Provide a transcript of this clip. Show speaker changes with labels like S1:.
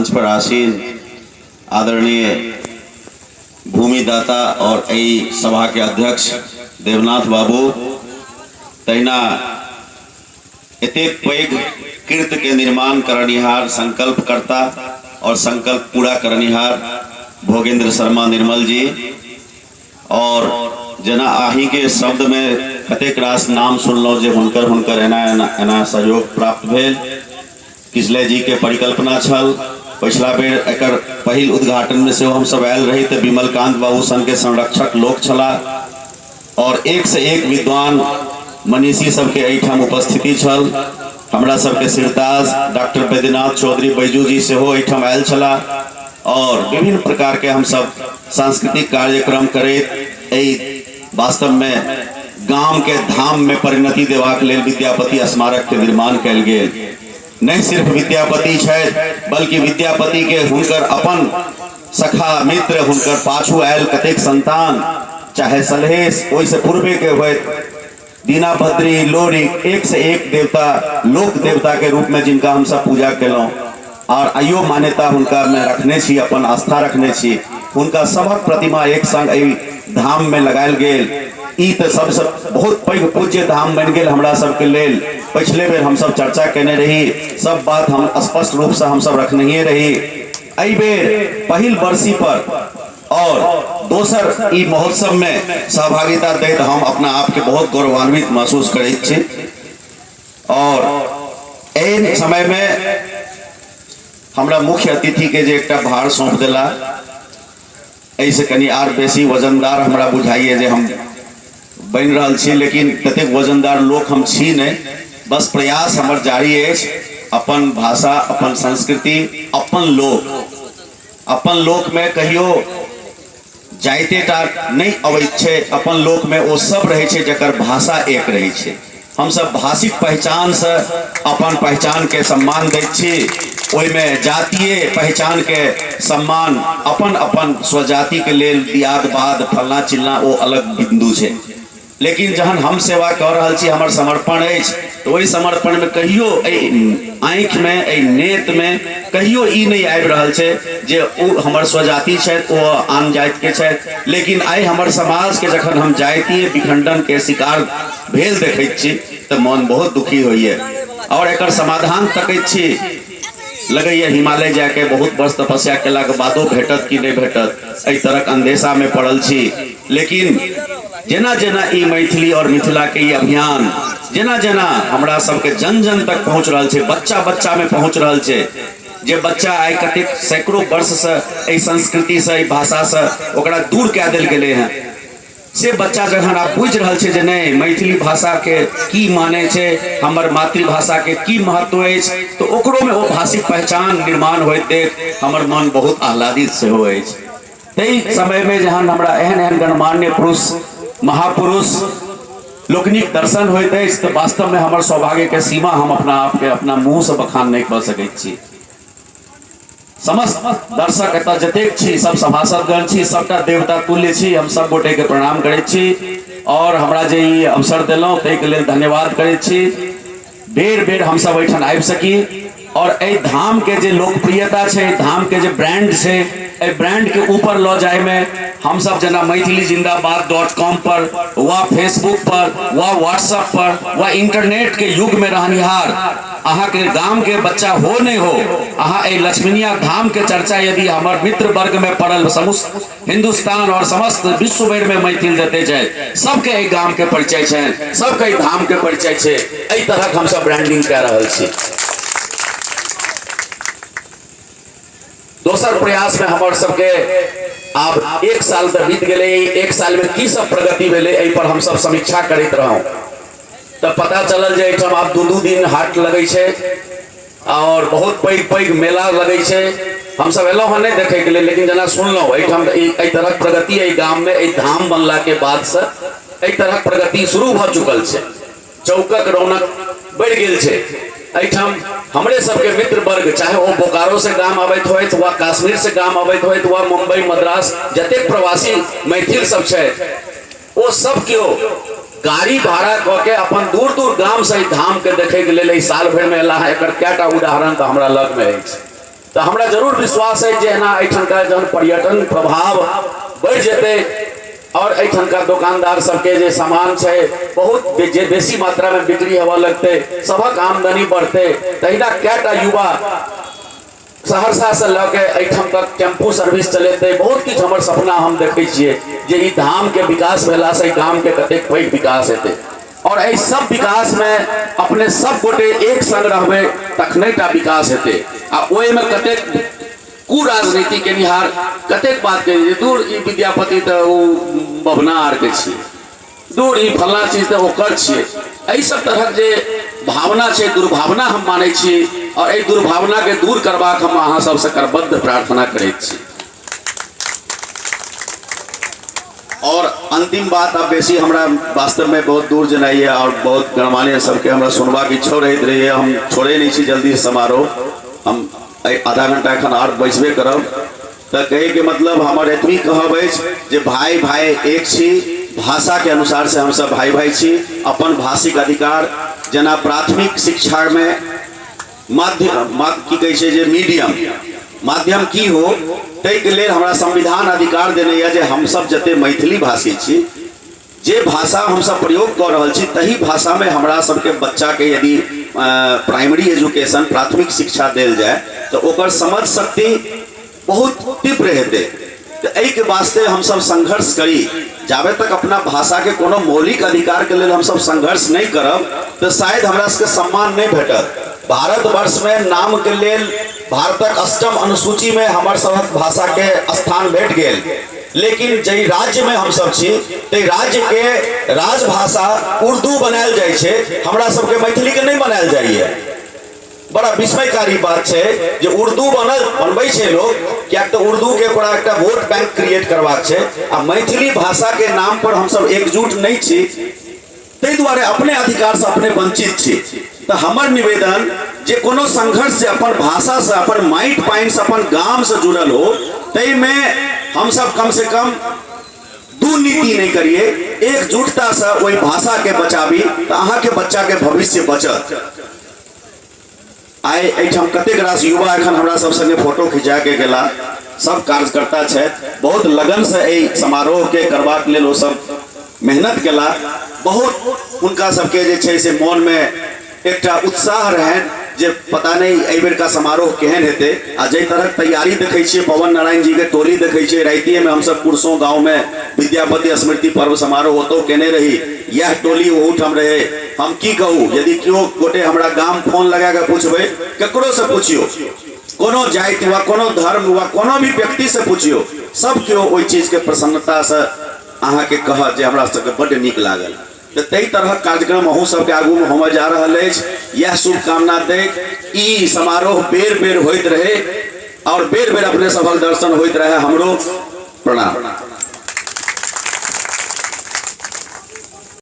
S1: मंच पर आसीन आदरणीय भूमिदाता और एहि सभा के अध्यक्ष देवनाथ बाबू, तहिना एतेक पैघ कृत्य के निर्माण करनिहार संकल्पकर्ता और संकल्प पूरा करनिहार भोगेंद्र शर्मा निर्मल जी, और जेना अहीं के शब्द में कतेक रास नाम सुनलहुँ जे हुनकर हुनकर एना एना एना सहयोग प्राप्त भेल। किसलय जी के परिकल्पना छल, पछिला बेर एकर पहिल उद्घाटन में सेहो हमसब आयल रही तऽ विमलकांत बाबू सन के संरक्षक लोक छलाह और एक से एक विद्वान मनीषी सबके एहिठाम उपस्थिति छल। हमरा सबके सिरताज डॉक्टर बैद्यनाथ चौधरी बैजू जी सेहो एहिठाम आयल छलाह और विभिन्न प्रकार के हमसब सांस्कृतिक कार्यक्रम करैत एहि वास्तव में गाम के धाम में परिणति देबाक लेल विद्यापति स्मारक के निर्माण कयल गेल। नहीं सिर्फ विद्यापति छथि बल्कि विद्यापति के हुनकर अपन सखा मित्र, हुनकर पाछू आयल कतेक संतान, चाहे सलहेश ओहिसँ पूर्वे के होइत, दीनाभद्री, लोरिक, एक से एक देवता, लोक देवता के रूप में जिनका हम सब पूजा केलहुँ और आइयो मान्यता हुनका में रखने छी, अपन आस्था रखने छी, हुनका सबक प्रतिमा एक संग एहि धाम में लगायल गेल। ई तऽ सबसँ बहुत पैघ पूज्य धाम बनि गेल हमरा सबके लेल। पछिले बेर हमसब चर्चा केने रही, सब बात हम स्पष्ट रूपसँ हमसब रखनहिए रही। एहि बेर पहिल बरसी पर और दोसर ई महोत्सव में सहभागिता दैत हम अपना आपके बहुत गौरवान्वित महसूस करैत छी। और एहन समय में हमरा मुख्य अतिथि के जे एकटा भार सौंप देला, एहिसँ कनि आर बेसी वजनदार हमरा बुझाइए जे हम बनि रहल छी, लेकिन ततेक वजनदार लोक हम छी नहि। बस प्रयास हमर जारी अछि अपन भाषा, अपन संस्कृति, अपन लोक, अपन लोकमे कहियो जाइते टा नहि अबैत छै, अपन लोकमे ओ सब रहै छै जकर भाषा एक रहै छै। हमसब भाषिक पहचानसँ अपन पहचानके सम्मान दैत छी, ओहिमे जातीय पहचानके सम्मान अपन अपन स्वजातिके लेल दियाद बाद फलना चिलना ओ अलग बिन्दु छै। लेकिन जहन हम सेवा कऽ रहल छी, हमर समर्पण अछि, तऽ ओहि समर्पणमे कहियो एहि आँखिमे, एहि नेतमे कहियो ई नहि आबि रहल छै जे ओ हमर स्वजाति छथि, ओ आन जातिके छथि। लेकिन आइ हमर समाजके जखन हम जातीय विखंडनके शिकार भेल देखैत छी तऽ मन बहुत दुखी होइए और एकर समाधान तकैत छी। लगैए हिमालय जाके बहुत वर्ष तपस्या केलाके बादो भेटत कि नहि भेटत, एहि तरहक अंदेशामे पड़ल छी। लेकिन जेना जेना ई मैथिली और मिथिला के ई अभियान जेना जेना हमरा सबके जन जन तक पहुंच रहल छै, बच्चा बच्चा में पहुंच रहल छै, जे बच्चा आइ कतेक सैकड़ों वर्ष से एहि संस्कृति से, एहि भाषा से ओकरा दूर कए देल गेलै हँ, से बच्चा जखन आब बुझि रहल छै जे नहि मैथिली भाषा के की माने छै, हमर मातृभाषा के की महत्व अछि, तऽ ओकरो में ओ भाषिक पहचान निर्माण होइत देख हमर मन बहुत आह्लादित सेहो अछि। ताहि समयमे जहन हमरा एहन एहन गणमान्य पुरुष, महापुरुष लोकनिक दर्शन होइत अछि तऽ वास्तवमे हमर सौभाग्यके सीमा हम अपना आपके अपना मुँहसँ बखान नहि कऽ सकैत छी। समस्त दर्शक एतऽ जतेक छी, सब सभासदगण छी, सबटा देवता तुल्य छी, हम सब गोटेके प्रणाम करैत छी और हमरा जे ई अवसर देलहुँ ताहिके लेल धन्यवाद करैत छी। बेर बेर हमसब एहिठाम आबि सकी और एहि धामके जे लोकप्रियता छै, धामके जे ब्रांड छै, एहि ब्रांडके ऊपर लऽ जायमे हमसब जेना मैथिली जिंदाबाद डॉट कॉम पर वा फेसबुक पर वा व्हाट्सएप पर वा इंटरनेटके युगमे रहनिहार अहाँके गामके बच्चा हो नहि हो, अहाँ एहि लक्ष्मीनिया धामके चर्चा यदि हमर मित्र वर्गमे पड़ल समस्त हिंदुस्तान और समस्त विश्व भरि में मैथिल जते छै सबके एहि गाम के परिचय छै, सबके एहि धाम के परिचय छै। एहि तरहक हमसब ब्रांडिंग कए रहल छी। दोसर प्रयास में हमर सबके आब एक साल तऽ बीत गेलै, एक साल में की सब प्रगति भेलै एहि पर हमसब समीक्षा करैत रहौं तऽ पता चलल जे एहिठाम आब दू-दू दिन हाट लगै छै और बहुत पैघ पैघ मेला लगै छै। हमसब एलहुँ हँ नहि देखैके लेल, लेकिन जेना सुनलहुँ एहिठाम एहि तरहक प्रगति एहि गाममे एहि धाम बनलाके बादसँ एहि तरहक प्रगति शुरू भऽ चुकल छै। चौकक रौनक बढ़ि गेल छै। एहिठाम हमरे सबके मित्र वर्ग, चाहे ओ बोकारो से गाम अबैत होथि वा कश्मीर से गाम अबैत होथि वा मुंबई मद्रास, जतेक प्रवासी मैथिल सब छै ओ सब केओ गाड़ी भाड़ा कऽ के अपन दूर दूर गाम से एहि धाम के देखैके लेल एहि साल भरिमे एला हँ। एकर कएटा उदाहरण तऽ हमरा लगमे अछि। तऽ हमरा जरूर विश्वास अछि जे एना एहिठामका जहन पर्यटन प्रभाव बढ़ि जेतै और एहिठामका दोकानदार सबके जे सामान छै बहुत जे बेसी मात्रामे बिक्री हेबऽ लगतै, सभक आमदनी बढ़तै। तहिना कएटा युवा सहरसा से लऽ के एहिठाम तक टेम्पू सर्विस चलेतै। बहुत किछु हमर सपना हम देखै छियै जे ई धामके विकास भेलासँ एहि गामके कतेक पैघ विकास हेतै। और एहि सब विकासमे अपने सब गोटे एक संग रहबै तखने टा विकास हेतै। आ ओहिमे कतेक कुराजनीति केनिहार कतेक बात कहि जे दूर ई विद्यापति तऽ ओ बभना आरके छियै, दूर ई फल्लाँ चीज तऽ ओकर छियै। एहि सब तरहक जे भावना छै, दुर्भावना हम मानै छी और एहि दुर्भावनाके दूर करबाक हम अहाँ सबसँ करबद्ध प्रार्थना करैत छी। और अंतिम बात, अब बेसी हमरा वास्तव में बहुत दूर जेनाइ यऽ और बहुत गणमान्य सबके हमरा सुनबाक इच्छो रहैत रहैए, हम छोड़ै नहि छी जल्दी समारोह, हम आधा घंटा एखन आर बैसबे करब। तऽ कहैके मतलब हमर एतबी कहब अछि जे भाई भाई एक छी, भाषा के अनुसार से हमसब भाई भाई छी। अपन भाषिक अधिकार जेना प्राथमिक शिक्षा में माध्यम की कहै छै जे मीडियम माध्यम की हो, ताहिके लेल हमरा संविधान अधिकार देने यऽ जे हमसब जते मैथिली भाषी छी, जे भाषा हमसब प्रयोग कऽ रहल छी तही भाषामे हमरा सबके बच्चाके यदि प्राइमरी एजुकेशन प्राथमिक शिक्षा देल जाय तऽ ओकर समझ शक्ति बहुत तीव्र हेतै। तऽ एहिके वास्ते हमसब संघर्ष करी। जाबे तक अपना भाषाके कोनो मौलिक अधिकारके लेल हमसब संघर्ष नहि करब तऽ शायद हमरा सबके सम्मान नहि भेटत। भारतवर्षमे नामके लेल भारतक अष्टम अनुसूचीमे हमर सभक भाषाके स्थान भेट गेल, लेकिन जाहि राज्यमे हमसब छी ताहि राज्यके राजभाषा उर्दू बनायल जाइ छै, हमरा सबके मैथिलीके नहि बनायल जाइए। बड़ा विस्मयकारी बात छै जे उर्दू बनबै छै लोक, किएक तऽ उर्दूके ओकरा एकटा वोट बैंक क्रिएट करबाक छै, आ मैथिली भाषाके नाम पर हमसब एकजुट नहि छी, ताहि दुआरे अपने अधिकारसँ अपने वंचित छी। तऽ हमर निवेदन जे कोनो संघर्ष से अपन भाषासँ, अपन माटि पानिसँ, अपन गामसँ जुड़ल हो, ताहिमे हमसब कम से कम दुर्नीति नहि करिए, एकजुटतासँ ओहि भाषाके बचाबी तऽ अहाँके बच्चाके भविष्य बचत। आइ एहिठाम कतेक रास युवा एखन हमरा सब संगे फोटो खिंचा के गेला, सब कार्यकर्ता छथि, बहुत लगनसँ एहि समारोहके करबाक लेल ओ सब मेहनत केला। बहुत हुनका सबके जे छै से मोनमे एकटा उत्साह रहनि जे पता नहि एहि बेरका समारोह केहन हेतै। आ जाहि तरहक तैयारी देखै छियै, पवन नारायण जी के टोली देखै छियै, रातिएमे हमसब कुरसों गाँवमे विद्यापति स्मृति पर्व समारोह ओतौ केने रही, इएह टोली ओहूठाम रहै। हम की कहू, यदि केओ गोटे हमरा गाम फोन लगा कऽ पूछबै, ककरोसँ पुछियौ, कोनो जाति वा कोनो धर्म वा कोनो भी व्यक्तिसँ पुछियौ, सब केओ ओहि चीजके प्रसन्नतासँ अहाँके कहत जे हमरा सबके बड्ड नीक लागल। तऽ ताहि तरहक कार्यक्रम अहूँ सबके आगूमे होमय जा रहल अछि। इएह शुभकामना दैत ई समारोह बेर बेर होइत रहै और बेर बेर अपने सभक दर्शन होइत रहै। हमरो प्रणाम।